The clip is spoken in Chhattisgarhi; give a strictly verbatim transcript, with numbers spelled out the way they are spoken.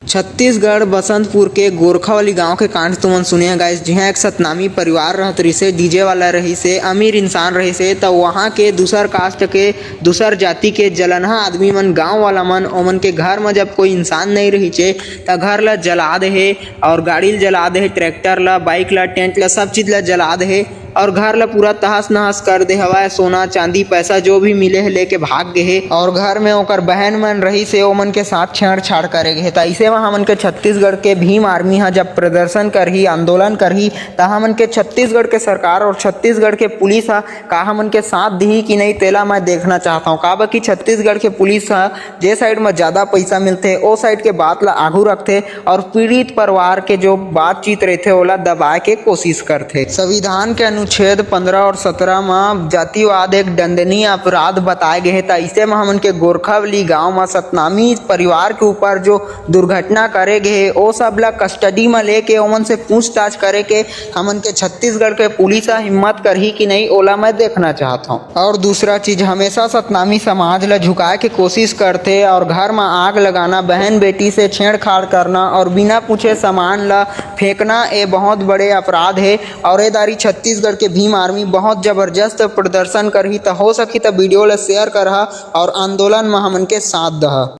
छत्तीसगढ़ बसंतपुर के गोरखावाली गांव के कांड तुमन सुने ह गाइस, जिहां एक सतनामी परिवार रहत रहिसे, डीजे वाला रहिसे, अमीर इंसान रहिसे, त वहां के दूसर कास्ट के, दूसर जाति के जलनहा आदमी मन, गांव वाला मन, ओमन के घर म जब कोई इंसान नहीं रहिचे, त घर ला जला देहे और गाड़ी ला जला देहे, ट्रैक्टर ला, बाइक ला, टेंट ला, सब चीज ला जला देहे। और घर ला पूरा तहस नहस कर दे हवय। सोना, चांदी, पैसा जो भी मिले हे, लेके भाग गे हे। और घर में ओकर बहन मन रहिसे, ओमन के साथ छेड़छाड़ करे गे हे। त अइसे म हमन के छत्तीसगढ़ के भीम आर्मी ह जब प्रदर्शन करही, आंदोलन करही, त हमन के छत्तीसगढ़ के सरकार और छत्तीसगढ़ के पुलिस ह का हमन के साथ दिही कि नहीं, तेला मैं देखना चाहत हौं। काबर कि छत्तीसगढ़ के पुलिस ह जे साइड म ज्यादा पैसा मिलथे, ओ साइड के बात ला आगू रखथे और पीड़ित परिवार के जो बातचीत रहिथे, ओला दबाए के कोशिश करथे। संविधान के अनुच्छेद पंद्रह और सत्रह म जातिवाद एक दंडनीय अपराध बताए गे हे, त अइसे म हमन के गोरखावली गांव म सतनामी परिवार के ऊपर जो दुर्घटना करे गे हे, ओ सब ला कस्टडी म लेके ओमन से पूछताछ करे के हमन के छत्तीसगढ़ के पुलिस ह हिम्मत करही कि नहीं, ओला मैं देखना चाहत हौं। और दूसरा चीज, हमेशा सतनामी समाज ला झुकाए के कोशिश करथे और घर म आग लगाना, बहन बेटी से छेड़छाड़ करना और बिना पूछे सामान ला फेंकना, ए बहुत बड़े अपराध हे। और ए दारी छत्तीसगढ़ के भीम आर्मी बहुत जबरदस्त प्रदर्शन करही, त हो सकी त वीडियो ला शेयर करहा और आंदोलन म हमन के साथ दहा।